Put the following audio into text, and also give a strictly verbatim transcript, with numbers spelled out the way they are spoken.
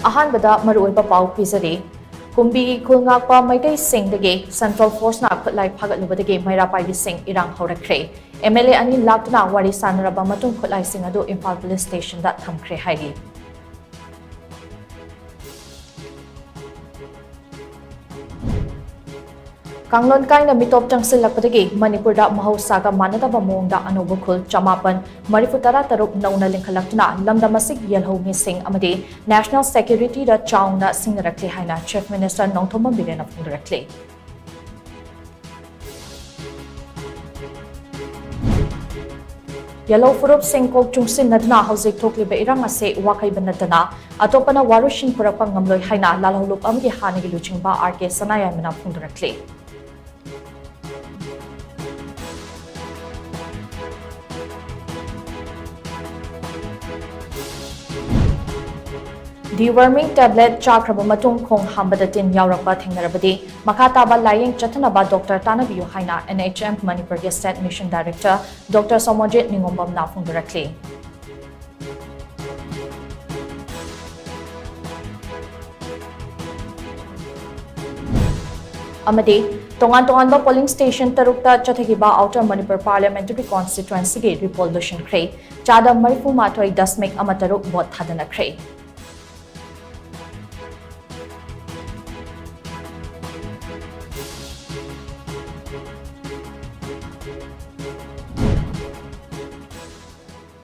ꯑꯍꯥꯟꯕꯗ ꯃꯔꯨꯑꯣꯏꯕ ꯄꯥꯎ ꯄꯤꯖꯔꯤ꯫ ꯀꯨꯝꯕꯤꯒꯤ ꯈꯨꯜ ꯉꯥꯛꯄ ꯃꯩꯇꯩꯁꯤꯡꯗꯒꯤ Central Forceꯅ ꯈꯨꯠꯂꯥꯏ ꯐꯥꯒꯠꯂꯨꯕꯗꯒꯤ ꯃꯩꯔꯥ ꯄꯥꯏꯕꯤꯁꯤꯡ ꯏꯔꯥꯡ ꯍꯧꯔꯛꯈ꯭ꯔꯦ꯫ MLA ꯑꯅꯤ ꯂꯥꯛꯇꯨꯅ ꯋꯥꯔꯤ ꯁꯥꯟꯅꯔꯕ ꯃꯇꯨꯡ ꯈꯨꯠꯂꯥꯏꯁꯤꯡ ꯑꯗꯨ ꯏꯝꯐꯥꯜ Police Stationꯗ ꯊꯝꯈ꯭ꯔꯦ ꯍꯥꯏꯔꯤ꯫ ꯀꯥꯡꯂꯣꯟ ꯀꯥꯏꯅ ꯃꯤꯇꯣꯞ ꯆꯪꯁꯤꯜꯂꯛꯄꯗꯒꯤ ꯃꯅꯤꯄꯨꯔꯗ ꯃꯍꯧꯁꯥꯒ ꯃꯥꯟꯅꯗꯕ ꯃꯑꯣꯡꯗ ꯑꯅꯧꯕ ꯈꯨꯜ ꯆꯃꯥꯄꯟ ꯃꯔꯤꯐꯨ ꯇꯔꯥ ꯇꯔꯨꯛ ꯅꯧꯅ ꯂꯤꯡꯈꯠꯂꯛꯇꯨꯅ ꯂꯝꯗꯝ ꯑꯁꯤꯒꯤ ꯌꯦꯜꯍꯧꯃꯤꯁꯤꯡ ꯑꯃꯗꯤ National Securityꯗ ꯆꯥꯎꯅ ꯁꯤꯡꯅꯔꯛꯂꯤ ꯍꯥꯏꯅ Chief Minister ꯅꯣꯡꯊꯣꯝꯕꯝ ꯕꯤꯔꯦꯟꯅ ꯐꯣꯡꯗꯣꯔꯛꯂꯤ꯫ ꯌꯦꯜꯍꯧ ꯐꯨꯔꯨꯞꯁꯤꯡ ꯀꯣꯛ ꯆꯨꯡꯁꯤꯟꯅꯗꯨꯅ ꯍꯧꯖꯤꯛ ꯊꯣꯛꯂꯤꯕ ꯏꯔꯥꯡ ꯑꯁꯤ ꯋꯥꯈꯩꯕ ꯅꯠꯇꯅ ꯑꯇꯣꯞꯄꯅ ꯋꯥꯔꯣꯏꯁꯤꯟ ꯄꯨꯔꯛꯄ ꯉꯝꯂꯣꯏ ꯍꯥꯏꯅ ꯂꯥꯜꯍꯧꯂꯨꯞ ꯑꯃꯒꯤ ꯍꯥꯟꯅꯒꯤ ꯂꯨꯆꯤꯡꯕ ꯑꯥꯔ ꯀꯦ ꯁꯅꯥꯌꯥꯏꯃꯅ ꯐꯣꯡꯗꯣꯔꯛꯂꯤ꯫ Deworming tablet ꯆꯥꯈ꯭ꯔꯕ ꯃꯇꯨꯡ ꯈꯣꯡ ꯍꯥꯝꯕꯗ ꯇꯤꯟ ꯌꯥꯎꯔꯛꯄ ꯊꯦꯡꯅꯔꯕꯗꯤ ꯃꯈꯥ ꯇꯥꯕ ꯂꯥꯌꯦꯡ ꯆꯠꯊꯅꯕ ꯗꯣꯛꯇꯔ ꯇꯥꯟꯅꯕꯤꯌꯨ ꯍꯥꯏꯅ NHM ꯃꯅꯤꯄꯨꯔꯒꯤ State Mission Director ꯗꯣꯛꯇꯔ ꯁꯣꯃꯣꯖꯤꯠ ꯅꯤꯉꯣꯝꯕꯝꯅ ꯐꯣꯡꯗꯣꯔꯛꯂꯤ꯫ ꯑꯃꯗꯤ ꯇꯣꯉꯥꯟ ꯇꯣꯉꯥꯟꯕ polling station ꯇꯔꯨꯛꯇ ꯆꯠꯊꯈꯤꯕ Outer Manipur Parliamentary Constituencyꯒꯤ repoll ꯂꯣꯏꯁꯤꯟꯈ꯭ꯔꯦ꯫ ꯆꯥꯗ ꯃꯔꯤꯐꯨ ꯃꯥꯊꯣꯏ ꯗꯁꯃꯤꯛ ꯑꯃ ꯇꯔꯨꯛ vote ꯊꯥꯗꯅꯈ꯭ꯔꯦ꯫